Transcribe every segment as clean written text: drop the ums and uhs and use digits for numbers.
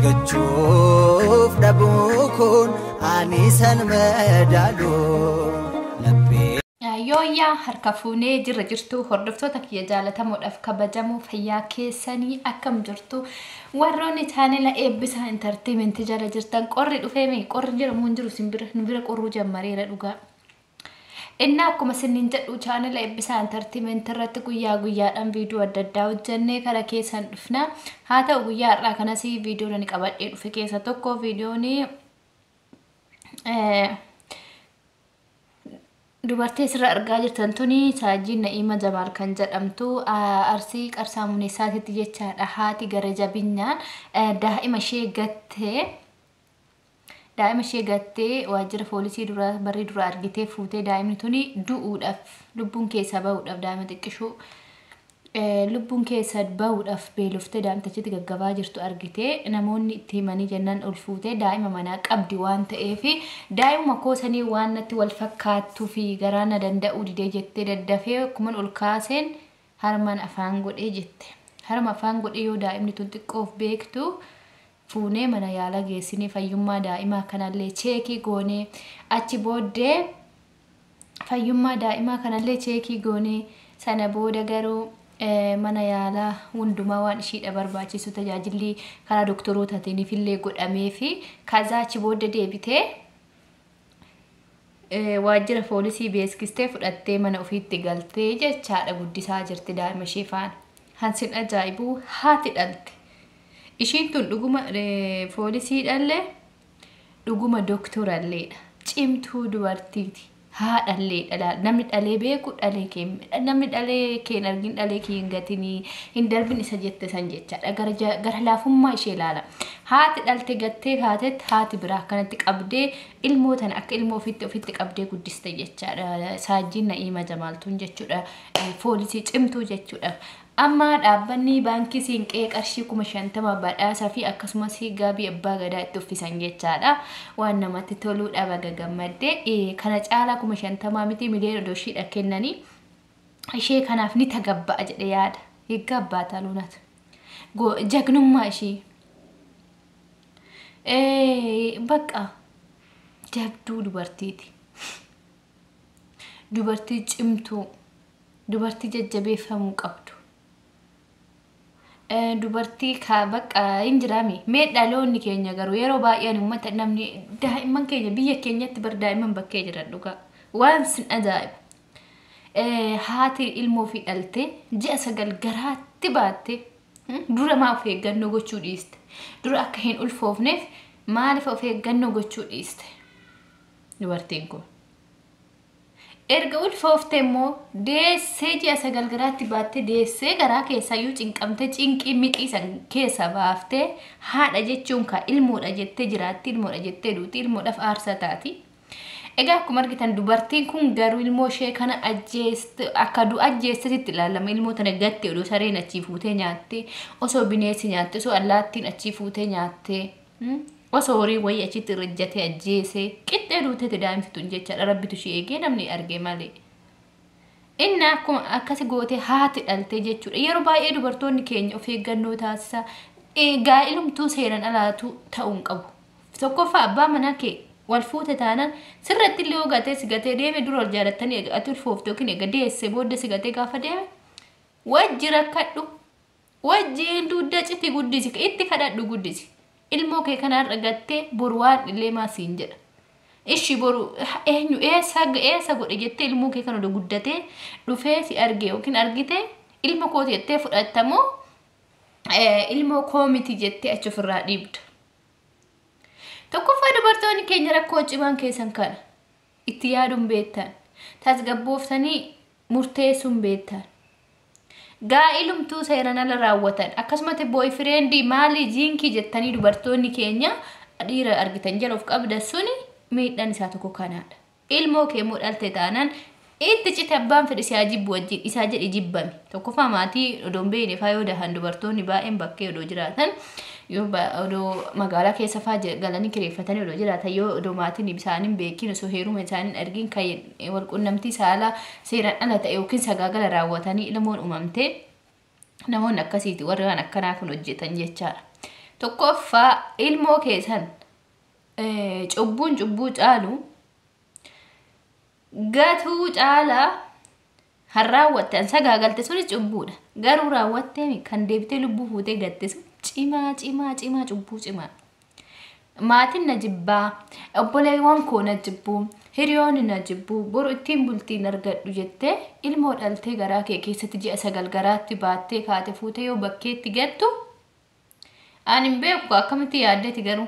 Argachuuf dhabuu kun ani san madaalu laphee. Yooyyaa, harka fuunee jirra jirtu, hordoftoota kiyya jaalatamuudhaaf kabajamoo, fayyaa keessanii? Akkam jirtu warroonni chaanela Eebbisaa Entertainment jala jirtan? Qorri dhufeemi, qorri jedhamu hin jiru simbira nu bira qorruu jammareera dhugaa. Inni akkuma isiniin jedhu, chaanela Eebbisaa Entertainment irratti guyyaa guyyaadhaan viidiyoo adda addaa hojjennee kara keessan dhufna. Haa ta'u, guyyaa har'aa kanas viidiyoo ani qabadhee dhufe keessa tokko viidiyoon dubartii asirra argaa jirtan tuni Saajjiin Na'iima Jamaal kan jedhamtu, Arsii Qarsaa Muneessaatitti jechaadha. Haati gara jabinyaan daa'ima ishee gattee waajjira poolisii dura barrii dura argitee fuutee, daa'imni tuni du'uudhaaf, lubbuun keessaa bahuudhaaf, daa'ima xiqqishuu lubbuun keessa bahuudhaaf beeloftee daa'imti achitti gaggabaa jirtu argitee, namoonni itti himanii jennaan ol fuutee, daa'ima manaa qabdi waan ta'eef, daa'imuma koosanii waan natti wal fakkaattuu fi garaa na danda'uu didee jettee, daddafee akkuman ol kaaseen harmaan afaan godhee jette. Harma afaan godhee yoo daa'imni tun xiqqoof beektu fuunee mana yaalaa geessinee, fayyummaa daa'imaa kanallee check goonee, achi booddee fayyummaa daa'imaa kanallee check goonee, sana booda garuu mana yaalaa hundumaa waan ishiidha barbaachisu tajaajilli karaa doktorootaatiin illee godhamee fi kazaa achi booda deebitee waajjira poolisii beeksistee fudhattee mana ofiitti galtee jechaadha, guddisaa jirti daa'ima ishee faana. Hansin ajaa'ibuu, haati dhalte. Ishiin tun dhuguma poolisii dhalle, dhuguma doktoralleedha. Cimtuu dubartiiti. Haadhalleedha. Namni dhalee beeku dhalee kee, namni dhalee kee hin argin dhalee kee hin gatinii hin darbin isa jette san jechaadha. Gara laafummaa ishee ilaala. Haati dhalte gattee kaatetti, haati biraa akkanatti qabdee ilmoo tana akka ilmoo ofitti ofitti qabdee guddiste jechaadha. Saajjiin Na'iima Jamaaltuun jechuudha. Poolisii cimtuu jechuudha. Amma dhaabbanni baankii Siinqee qarshii 50,000 badhaasaa fi akkasumas gaabii abbaa gadaa itti uffisan jechaadha. Waan namatti toluudha, baga gammaddee. Kana caalaa 50,000 miti, miliyoona odoo ishiidha kennanii ishee kanaaf ni tagabba'a jedhe yaada. Higgaabbaa taluunat. Jagnummaa ishii. Bakka jabduu dubartiiti. Dubartii cimtuu, dubartii jajjabeeffamuu qabdu. Dubartii ka bakka hin jiraami. Mee dhaloonni keenya garuu yeroo baay'een uummata namni daa'imman keenya biyya keenyatti bar daa'imman bakkee jiran dhugaa. Waan sin ajaa'ibu. Haati ilmoo ofii dhaltee ji'a 9 garaatti baattee, dura maa of eeggannoo gochuu dhiiste? Dura akka hin ulfoofneef maaliif of eeggannoo gochuu dhiiste? Dubartiin kun. Erga ulfoofte immoo deessee, ji'a 9 garaatti baattee deessee, garaa keessaayyuu cinqamtee, cinqii mixii san keessa baaftee, haadha jechuun ka ilmoodha jettee jiraatti, ilmoodha jettee duuti, ilmoodhaaf aarsaa taati. Egaa akkuma argitan, dubartiin kun garuu ilmoo ishee kana ajjeeste, akka du ajjeestetti ilaalama. Ilmoo tana gatte odoo sareen achii fuutee nyaatte, osoo bineensi nyaatte, osoo allaattiin achii fuutee nyaatte, osoo horii wayii achitti irra ajjeese, qixxee duuteeti daa'imti tun jechaadha. Rabbitu ishee eegee, namni arge malee. Inni akkuma akkasi gootee haati dhaltee jechuudha. Yeroo baay'ee dubartoonni keenya of eeggannoo taasisa. Gaa'ilumtuu seeraan alaatu ta'uu hin qabu. Tokkoffaa, abbaa manaa kee wal fuute taanaan sirratti illee yoo gatee si gatee deeme, dura wal jaalattanii ati ulfoofte yookiin eega deesse booda si gatee gaafa deeme, wajji rakkadhu. Wajjiin dugda citi guddisi, itti kadhadhu guddisi. Ilmoo kee kana har'a gattee boru waan illee maa siin jedha. Ishi boru eenyu eessa eessa godhe jettee, ilmoo kee kana guddatee dhufee si arge yookiin argite, ilma kooti jettee fudhattamoo ilmoo koo miti jettee achi ofirraa dhiibda? Tokkoffaa, dubartoonni keenya rakkoo cimaan keessan kana. Itti yaaduun beektan. Tasgabbooftanii murteessuun beektan. Gaa'ilumtuu seeraan ala raawwatan. Akkasumas boyfriend maalii jiinkii jettanii dubartoonni keenya dhiira argitan jala of qabda suni miidhaan isaa tokko kanaadha. Ilmoo kee immoo dhalte taanaan itti cite, abbaan fedhe isaa jibbu wajjin isaa jedhi jibbame. Tokkoffaa, maatii odoo hin beekne faa yoo dahan, dubartoonni baay'een bakkee odoo jiraatan, yoo odoo magaalaa keessa faa galanii kireeffatanii odoo jiraatan, yoo odoo maatiin isaanii hin beekin, osoo heeruma isaanii hin argin kan walqunnamtii saalaa seeraan ala ta'e yookiin sagaagala raawwatanii ilmoon uumamtee, namoonni akkasiiti warri waan akkanaa kun hojjetan jechaadha. Tokkoffaa ilmoo keessan cubbuun cubbuu caalu gatuu caalaa har raawwatte an sagaagalte sunis cubbuudha. Garuu raawwattee kan deebitee lubbuu fuutee gatte sun cimaa cimaa cimaa cubbuu cimaa. Maatiin na jibbaa, obboleewwan koo na jibbuu, hiriyoonni na jibbuu, boru ittiin bultiin argadhu jettee ilmoo dhaltee garaa kee keessatti ji'a 9 garaatti baattee kaate fuutee yoo bakkeetti gattu ani hin beeku akkamitti yaaddeeti garuu.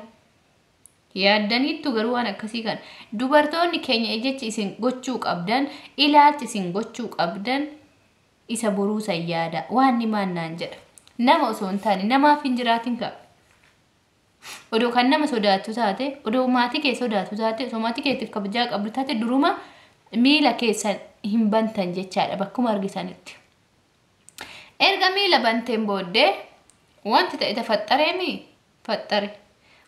Yaaddaniittu garuu waan akkasii kana. Dubartoonni keenya jechi isin gochuu qabdan, ilaalchi isin gochuu qabdan isa boruu san yaada. Waan ni maannaan jedha. Nama osoo hin taane namaaf hin jiraatin qaba. Odoo kan nama sodaattu taate, odoo maatii kee sodaattu taate, osoo maatii keetiif kabajaa qabdu taate duruma miila keessan hin bantan jechaadha bakkuma argisanitti. Erga miila banteen booddee wanti ta'e tafaxxareemi faxxare.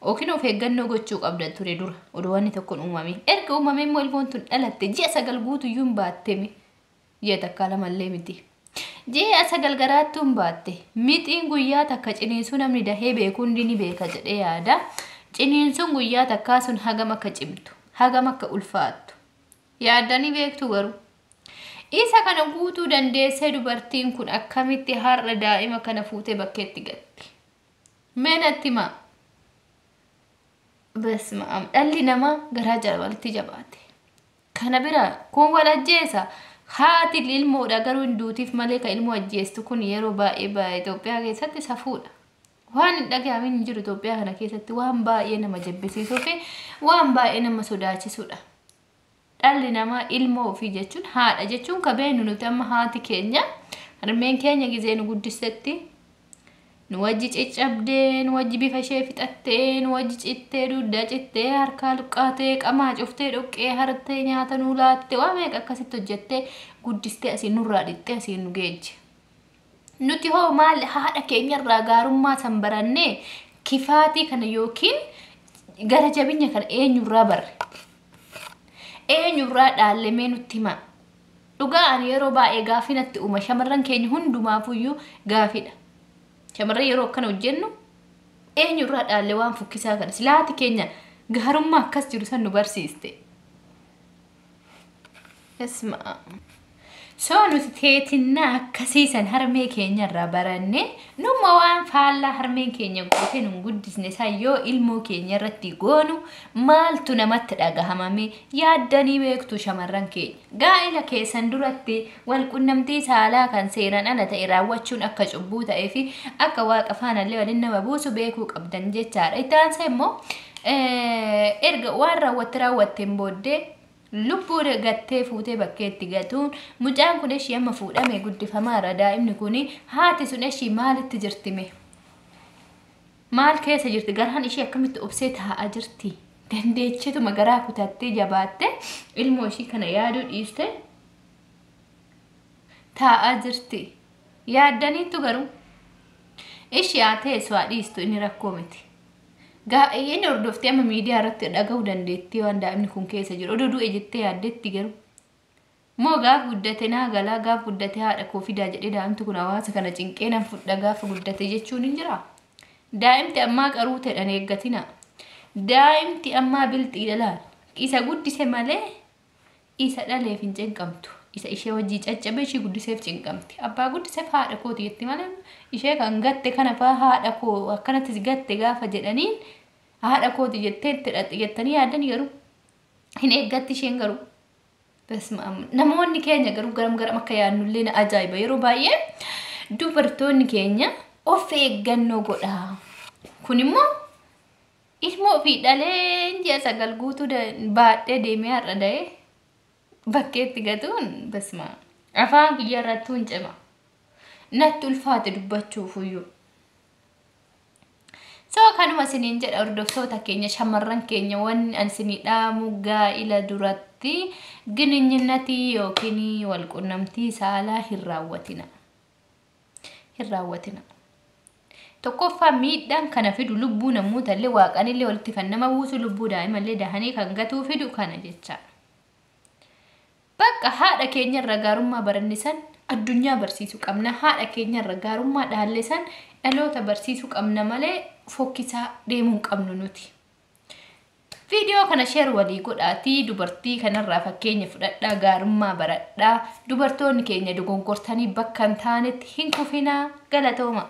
Yookiin of eeggannoo gochuu qabda ture dura odoo wanni tokko hin uumamin. Erga uumamee immoo ilmoon tun dhalatte ji'a 9 guutuyyuu hin baattemi. Ji'a takkaa lamallee miti. Ji'a 9 garaattuu hin baatte. Mixiin guyyaa takka ciniinsuu namni dahee beeku hundi ni beeka jedhee yaada. Ciniinsuun guyyaa takkaa sun hagam akka cimtu, hagam akka ulfaattu. Yaaddanii beektu garuu. Isa kana guutuu dandeessee dubartiin kun akkamitti har'a daa'ima kana fuutee bakkeetti gatti? Mee natti himaa. Basma dhalli namaa garaa jala walitti jabaate. Kana bira kun wal ajjeesa. Haati ilmoodha garuu hin duutiif malee kan ilmoo ajjeestu kun yeroo baay'ee Itoophiyaa keessatti safuudha. Waan hin dhaga'amin hin jiru Itoophiyaa kana keessatti waan baay'ee nama jibbisiisuu fi waan baay'ee nama sodaachisudha. Dhalli namaa ilmoo ofii jechuun haadha jechuun ka beeknu nuti amma haati keenya harmeen keenya gizee nu guddisetti nu wajji caccabdee, nu wajji bifa ishee fixattee, nu wajji cittee, dugda cittee, harkaa luqqaatee, qamaa cuftee, dhoqqee hartee, nyaata nu laattee, waa meeqa akkasitti hojjettee guddistee asiin nurraa dhiqxee asiin nu geejje. Nuti hoo maal haadha keenyarraa gaarummaa san barannee kifaatii kana yookiin gara jabinya kana eenyurraa barre? Eenyurraa dhaallemee nutti himaa? Dhugaa ani yeroo baay'ee gaafii natti uuma shamarran keenya hundumaafuyyuu gaafiidha. Shamarran yeroo akkana hojjennu eenyurraa dhaalle waan fukkisaa kana silaati keenya gaarummaa akkas jiru san nu barsiiste. Isma. So nuti teetinnaa akkasiisan harmee keenyarraa baranne numa waan faallaa harmeen keenya gootee nun guddisne san yoo ilmoo keenya irratti goonu maaltu namatti dhagahamame yaaddanii beektu shamarran keenya. Gaa'ila keessan duratti walqunnamtii saalaa kan seeraan ala ta'e raawwachuun akka cubbuu ta'ee fi akka waaqa faanallee waliin nama buusu beekuu qabdan jechaadha. Itti aansee immoo erga waan raawwatte raawwatteen booddee lubbuu gattee fuutee bakkeetti gatuun mucaan kun ishii amma fuudhame guddifamaara daa'imni kun haati sun ishii maalitti jirtime? Maal keessa jirti? Garaan ishii akkamitti obsee taa'aa jirti? Dandeechetuma garaa kutattee jabaatte ilmoo ishii kana yaaduu dhiiste taa'aa jirti. Yaaddaniittu garuu ishii haa teessu haa dhiistu inni rakkoo miti. Inni hordoftee amma miidiyaa irratti dhaga'uu dandeettii waan daa'imni kun keessa jiru. Oduu du'e jettee yaaddetti garuu. Moo gaaf guddate naa galaa gaaf guddate haadha koo fidaa jedhee daa'imti kun hawaasa kana cinqee nan fudha gaafa guddate jechuun hin jiraa? Daa'imti ammaa qaruu ta'edhaan eeggatina. Daa'imti ammaa bilxiidha laal. Isa guddise malee isa dhaleef hin cinqamtu. Isa ishee wajjii caccabe ishee guddiseef cinqamti. Abbaa guddiseef haadha kooti jetti malee ishee kan gatte kana fa'aa haadha koo akkanattis gatte gaafa jedhaniin haadha kooti jettee itti dhaqxi jettanii yaaddan garuu hin eeggatti isheen garuu. Namoonni keenya garuu garam garam akka yaadnullee na ajaa'iba. Yeroo baay'ee dubartoonni keenya of eeggannoo godha. Kun immoo ilmoo ofii dhalee ji'a 9 guutuu baadhee deemee har'a da'ee bakkeetti gatuun basma afaan kiyya irrattuu hin cima. Natti ulfaate dubbachuufuyyuu. So kanuma isiniin jedha hordoftoota keenya shamarran keenya wanni ani isinii dhaamu gaa'ila duratti gininyinnatii yookiin walqunnamtii saalaa hin raawwatina. Hin raawwatina. Tokkoffaa miidhaan kana fidu lubbuu namoota illee waaqanillee walitti kan nama buusu lubbuu daa'imallee dahanii kan gatuu fidu kana jecha. Bakka haadha keenyarra gaarummaa baranne san addunyaa barsiisuu qabna. Haadha keenyarra gaarummaa dhaalle san dhaloota barsiisuu qabna malee fokkisaa deemuu hin qabnu nuti. Viidiyoo kana share walii godhaatii dubartii kanarraa fakkeenya fudhadhaa, gaarummaa baradhaa. Dubartoonni keenya dogongortanii bakka hin taanetti hin kufinaa. Galatooma.